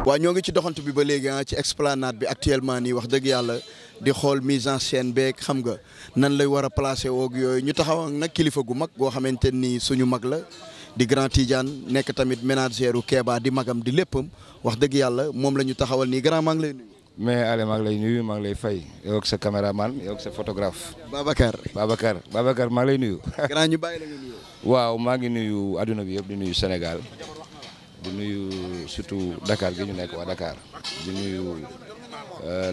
waa ñoo ngi ci doxantu bi ba léegi ci esplanade bi actuellement nii wax dëgg yàlla di xool mise en scène beeg xam nga nan lay war a placer woog yooyu ñu taxaw nag kilifa gu mag goo xamante ni suñu mag la di Grand Tidiane nekk tamit ménagère u Kéba di magam di léppam wax dëgg yàlla moom la ñu taxawal nii grand maa ngi lay nuyu. mais Allé maa ngi lay nuyu maa ngi lay fay yow ak sa caméraman yow ak sa photographe. Babacar maa ngi lay nuyu. grand ñu bàyyi la nga nuyu. waaw maa ngi nuyu adduna bi yëpp di nuyu Sénégal di nuyu surtout Dakar gi ñu nekk waa Dakar di nuyu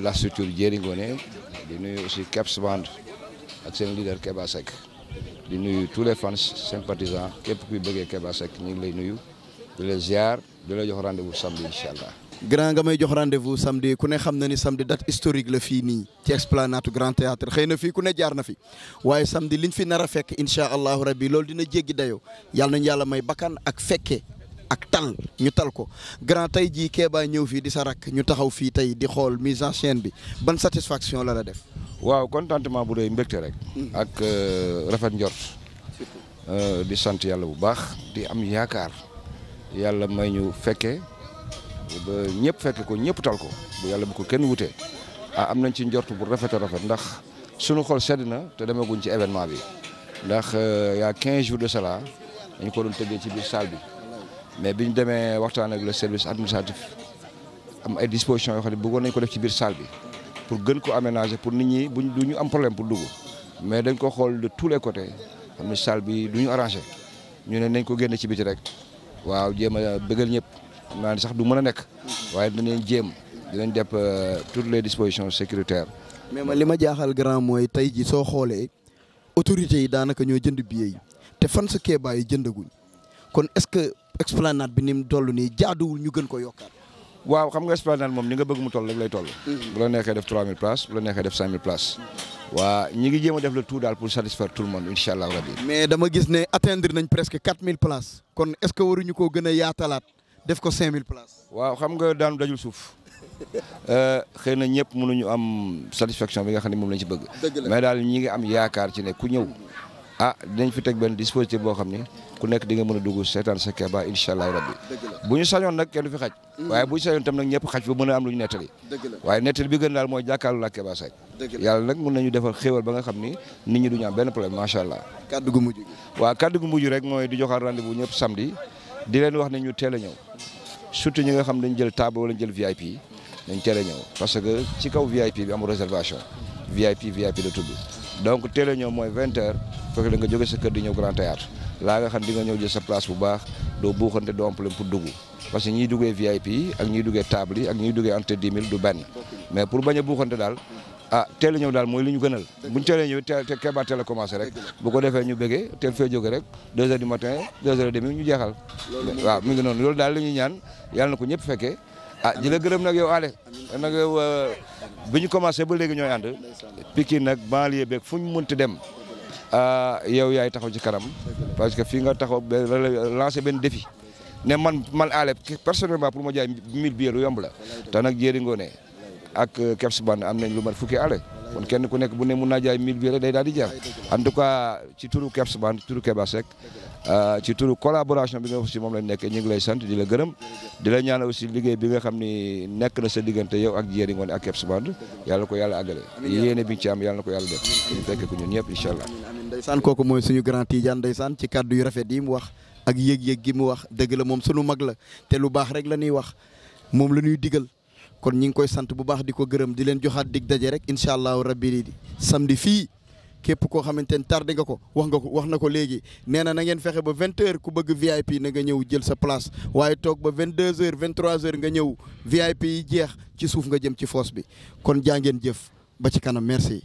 la structure Jéeri Ngoné di nuyu aussi Kebs Band ak seen leader Kéba Seck di nuyu tous les fans sympathisants képp kuy bëggee Kéba Seck ñu ngi lay nuyu di la ziar di la jox rendez-vous samedi incha allah. grand nga may jox rendez-vous samedi ku ne xam na ni samedi date historique la fii nii ci esplanade Grand Théâtre xëy na fii ku ne jaar na fi waaye samedi liñ fi nar a fekk incha allahu rabbi loolu dina jéggi dayoo yàlla nañu yàlla may bakkan ak fekke ak tal ñu tal ko grand tey jii Kéba ñëw fii di sa rakk ñu taxaw fii tey di xool mise en scène bi ban satisfaction la def. waaw contentement bu dee mbégte rek. ak rafet njort di sant yàlla bu baax di am yaakaar yàlla may ñu fekke ba ñëpp fekke ko ñëpp tal ko bu yàlla bu ko kenn wutee am nañ ci njort bu rafet a rafet ndax sunu xol sedd na te demaguñ ci événement bi ndax y a 15 jours de cela dañ ko doon tëggee ci biir salle bi mais biñ demee waxtaan ak le service administratif am ay dispositions yoo xam ne bëggoon nañ ko def ci biir salle bi pour gën ko aménager pour nit ñi du ñu am problème pour dugg mais dañ ko xool de tous les côtés xam ne salle bi du ñu arrangé ñu ne nañ ko génne ci biti rek waaw jéem a bëggal ñëpp xam naa ne sax du mën a nekk waaye dinañ jéem dinañ def toutes les dispositions sécuritaires. mais li ma jaaxal grand mooy tey ji soo xoolee autorités yi daanaka ñoo jënd billet yi te fan sa Kéba yi jëndaguñ kon est-ce que esplanade bi ni mu toll nii jaaduwul ñu gën ko yokkaat. waaw xam nga esplanade moom ni nga bëgg mu toll rek lay toll. bu la neexee def 3000 places bu la neexee def 5000 places. waa ñi ngi jéem a def le tout daal pour satisfaire tout le monde incha allah rabi. mais dama gis ne atteindre nañ presque 4000 places kon est-ce que waruñu koo gën a yaatalaat def ko 5000 places. waaw xam nga daanu dajul suuf xëy na ñëpp mënuñu am satisfaction bi nga xam ne moom lañ ci bëgg. mais daal ñi ngi am yaakaar ci ne ku ñëw dinañ fi teg benn dispositif boo xam ne ku nekk di nga mën a dugg seetaan sa Kéba incha allah rabbi bu ñu sañoon nag kenn du fi xaj. waaye bu ñu sañoon tam nag ñëpp xaj fa mën a am lu ñu nettali. waaye nettali bi gën daal mooy jàkkaarloo la Kéba Seck. yàlla nag mën nañu defal xéewal ba nga xam ni nit ñi duñu am benn problème macha allah. kaddu gu mujj gi. waaw kaddu gu mujj rek mooy di joxaat rendez-vous ñëpp samedi di leen wax ne ñu teel a ñëw surtout ñi nga xam dañ jël table wala jël VIP dañ teel a ñëw parce que ci kaw VIP bi amul réservation VIP la tudd donc teel a ñëw mooy 20h fekk da nga jóge sa kër di ñëw Grand Théâtre laa nga xam di nga ñëw jël sa place bu baax doo buuxante doo am problème pour dugg parce que ñiy duggee VIP ak ñiy duggee table yi ak ñiy duggee entre 10 000 du benn mais pour bañ a buuxante daal teel a ñëw daal mooy li ñu gënal buñ teelee ñëw te Kéba teel a commencé rek bu ko defee ñu bëggee teel fee jóge rek 2h du matin 2h30 ñu jeexal waaw mi ngi noonu loolu daal la ñuy ñaan yàlla na ko ñëpp fekkee di la gërëm nag yow Allé nag yow bi ñu commencé ba léegi ñooy ànd Pikine nag banlieue beeg fu ñu mënti dem yow yaay taxaw ci kanam parce que fii nga taxaw lancé benn défi ne man Allé personnellement pour ma jaay 1000 billets lu yomb la te nag Jéeri Ngoné ak Kebs Band am nañ lu mat fukki Allé kon kenn ku nekk bu ne mun naa jaay 1000 billets day daal di jeex en tout cas ci turu Kebs Band turu Kéba Seck ci turu collaboration bi nga aussi moom lañ nekk ñu ngi lay sant di la gërëm di la ñaanal aussi liggéey bi nga xam ni nekk na sa diggante yow ak Jéeri Ngoné ak Kebs Band yàlla ko yàlla àggale yéene bi ci am yàlla na ko yàlla def ñu fekk ko ñun ñëpp incha allah. ndeysaan kooku mooy suñu Grand Tidiane ndeysaan ci kàddu yu rafet yi mu wax ak yëg-yëg gi mu wax dëgg la moom sunu mag la te lu baax rek la ñuy wax moom la ñuy digal kon ñi ngi koy sant bu baax di ko gërëm di leen joxaat dig daje rek incha allahu rabbi samedi fii képp koo xamante ne tardé nga ko wax na ko léegi nee na ngeen fexe ba 20h ku bëgg VIP na nga ñëw jël sa place waaye toog ba 22h 23h nga ñëw VIP yi jeex ci suuf nga jëm ci fosse bi kon jaa ngeen jëf ba ci kanam merci.